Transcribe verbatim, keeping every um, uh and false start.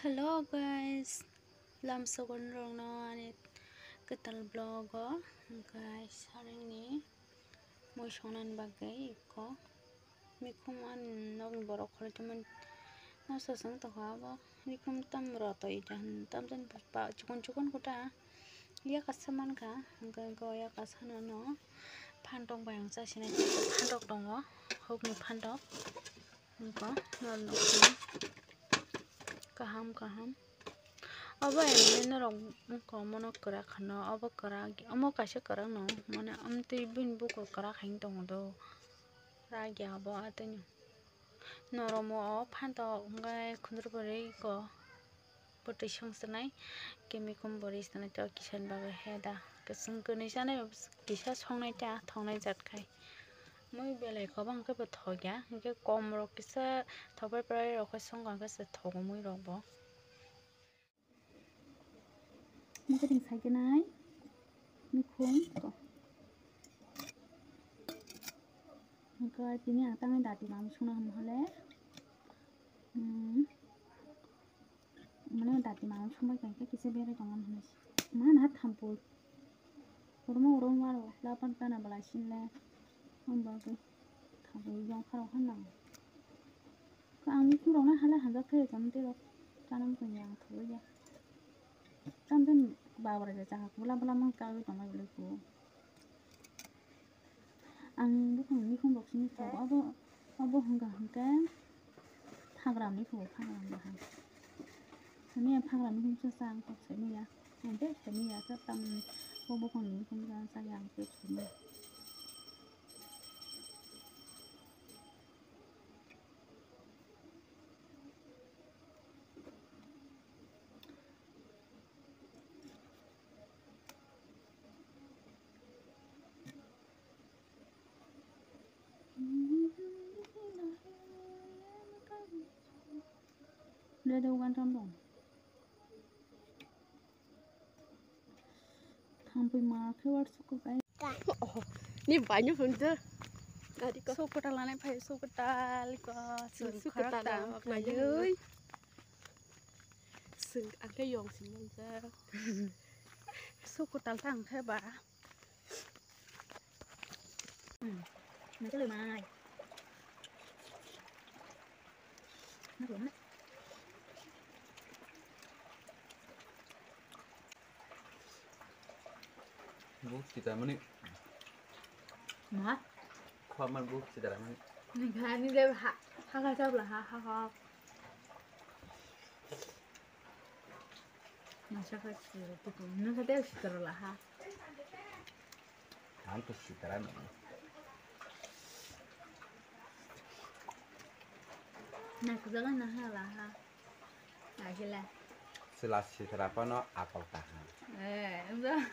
Hello guys, lamsogon rokno ani kwtal vlog o, guys, sarengni mui songnani bagwi ikko mikhum ani nokni borok khoroksa mano sasang tongkha abo mikhum tam rotoi tam tam chikon chikon kota. Yakasa mankha, hwnkhe yakasa no phantok bai ang chasinai phantok tongo, hukni phantok. Wngkha norok nukha kaham kaham. Obo emne norok wngkha omono kwrak hwno, obo kwrak, omo kaisa kwrak no mane amtwi bini bukur kwrak hai tongo do. Ragya obo atwino. Norok mo o phantok wngkha khundrubari ko. Bwtwi songchwnai kemikum bwrwi swnai to kisan bagwi he da kwchwng kwnwi chanai kisa songnai ta thongnai jat khai. Mui belai kwbang khe bo thokya, hwnkhe kom rok kisa thokbai prai rok khe songkha hwnkhe se thogo mui rok bo. Mui khe tini sai khe nai mikhum ko. Hwnkhe tini ang tamni dati mam songna hwnba hale. Hmm. Mane dati mano songbai kaisa kisa berai tongmani hinwi se. Mano ha thampui. Urmo urmo aro lapan tana bwlai sinle. Hwnba khe thampui yong kharok hwnna. Khe ang mikhum rokno hala hamjak khe tong tei rok chana mukung yang thogwi ya. Tamjani babra ja chahak bwla bwla mang chagwi tongmai bwlai kho. Ang buphang mikhum rok sini thogo. Abo, abo hwnkha hwnkhe phagra mikhum, phagra mikhum. Sani phagra mikhum se sa ang kok sani ya. Ang tei sani ya, sa tam bo buphang mikhum sa sa ya ang tei sani ya. Dede ugan tam dong. Thampui ma khe war suku bai. Oh, ni bai ni phun de. Dari ko. Sok kwtal lanai phai, sok kwtal ko. Sok kwtal kharak tam kharak phai. Sing, ang khe yong sing nang jak. Sok kwtal ta ang khe ba. Hmm. Nai tole mai. Nai tole mai. Buk sita mani. Ma? Khua man buk sita mani. Ni kha ni de ha ha ka chap la ha ha ha. Masa ka sita tu ko na ka de sita la ha. Ang to sita ra no. Na ka jaga na ha la ha. Agila. Sila sitra pano akol kaham. Eh, enggak.